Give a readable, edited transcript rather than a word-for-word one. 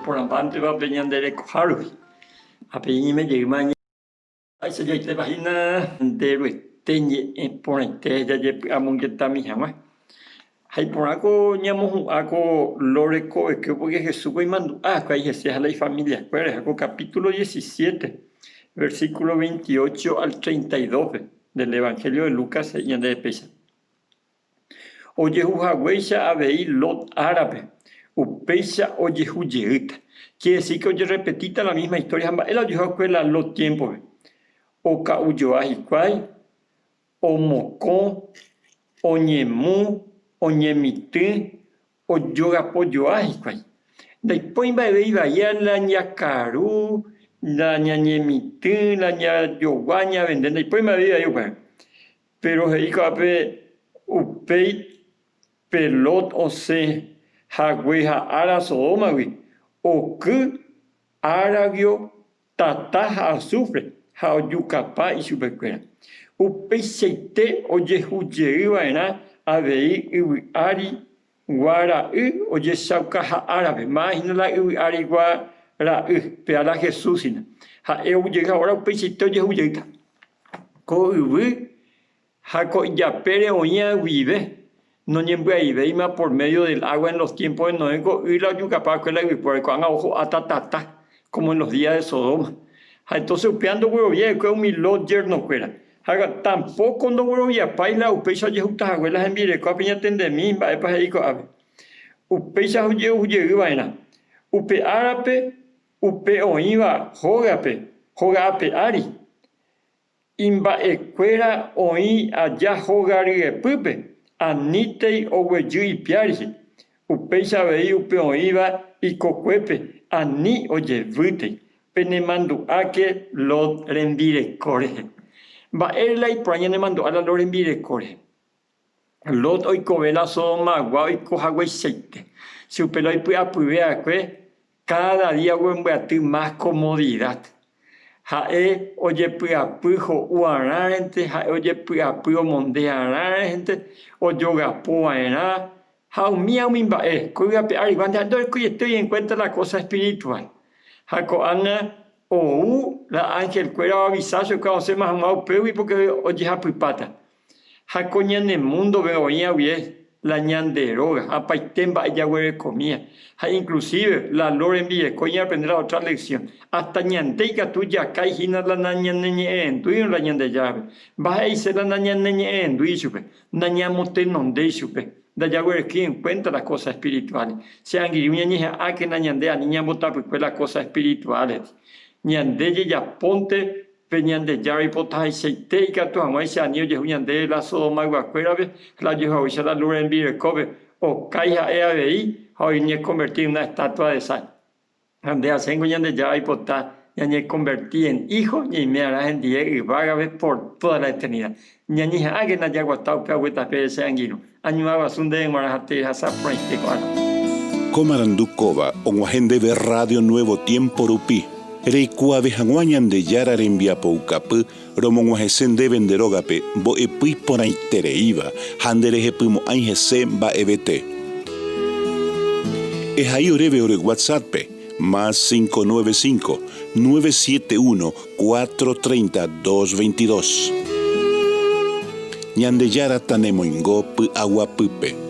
Iporãmbánteva pe ñande rekoha rupi. Ha pe ñeime jeýma Mba'eichajaitépa hína Ñande Ruete ñe'ẽ porãite jajepy'amongetami hag̃ua. Ha iporãko ñamohu'ã ko Lot rekovekue pórke Jesús imandu'a hikuái hese ha la ifamiliakuéra rehe ko capítulo diecisiete, versículo veintiocho al treinta y dos-pe del Evangelio de Lucas he'i ñandéve péicha. Ojehu haguéicha avei Lot árape, upéicha ojehu jeýta. Quiere decir que ojerrepetíta la misma historia ha mba'e la ojehu va'ekue la Lot tiémpope. Oka'ujoa hikuái, omokõ, oñemu, oñemitỹ, ojogapojoa hikuái. Ndaipói mba'eve ivaíva la ñakaru, la ñañemitỹ, la ñajogua, ñavende, ndaipói mba'eve ivai upéva. Péro he'i ko'ápe upéi pe Lot osẽ hague ha ára Sodómagui, oky áraguio tata ha asúfre ha ojukapa ichupekuéra. Upeichaite ojehu jey va'erã avei yvy ári gua ra'y ojechaukaha árape. Máva hína la yvy ári gua ra'y? Péva la Jesús hína. Ha'e ou jey ha óra upeichaite ojehu jeýta. Ko yvy ha ko ijapére oĩva guive noñembyaivéima por medio del agua en los tiempos de Noé, ko y la ojukapa va'ekue la yvypóra, ko'ág̃a oho'áta tata, como en los días de Sodoma. Ha entonces upéva ndoguerovia va'ekue umi Lot yernokuéra. Ha tampoco ndogueroviapái la upéicha ojehuta hague la hembireko, ha peñatendemi mba'épa he'i ko'ápe. Upéicha ojehu jey va'erã. Upe árape upe oĩva hógape, hóga ape ári, Imba'ekuéra oĩ aja hóga ryepýpe, anítei oguejy ipiárihe. Upéicha avei upe oĩva ikokuépe ani ojevýtei. Penemandu'áke Lot rembireko rehe. Mba'ére la iporã ñanemandu'a la Lot rembireko rehe? Lot oikove la Sodomagua oiko hagueichaite. Chupe la oipy'apyve va'ekue káda día ombyaty mas komodida. Ha'e ojepy'apy ho'u arãrente, ha'e ojepy'apy omonde arãrente, ojogapo va'erã, ha umíva umi mba'e ko yvy ape árigua ndorekoiete enkuénta la kósa espirituál. Ha ko'ág̃a ou la anhelkuéra oavisa chupe osẽma hag̃ua upégui pórke ojehapypáta. Ha ko ñane múndope oĩva guive la ñande róga, apaite mba'e jaguerekomíva, ha inclusive la Lot rembireko ñaaprende la otra lección, hasta ñande ikatu jakái hína la nañaneñe'ẽrendúirõ la Ñandejárape. Mba'éicha la nañaneñe'ẽrendúi ichupe? Nañamotenondéi chupe, ndajaguerekói en cuenta las cosas espirituales. Che angirũ ñañeha'ãkena ñande ani ñambotapykue las cosas espirituales. Ñande jejapónte Pe Ñandejára oipotahaichaite ikatu hag̃uáicha ani ojehu ñandéve la Sodomayguakuérape ha la ojehuhaguéicha la Lot rembirekópe, okái ha'e avei ha oñekonverti en una estatua de sal. Ha nde aséngo Ñandejára oipota ñañekonverti en hijo, ñaime arã hendie yvágape por toda la eternidad. Ñañeha'ãkena jaguata upe hague tapére che angirũ. Añuã guasu ndéve g̃uarã ha terehasa porãite ko ára. Ko marandu kóva og̃uahẽ ndéve Radio Nuevo Tiempo rupi, reikuaave hag̃ua Ñandejára rembiapoukapy romog̃uahẽse ndéve nde rógape mbo'epy iporãitereíva ha nderehepymo'ãi hese mba'evete. Ehai oréve ore WhatsApp-pe, más 595, 971 430 222. Ñandejára tanemoingo py'aguapýpe.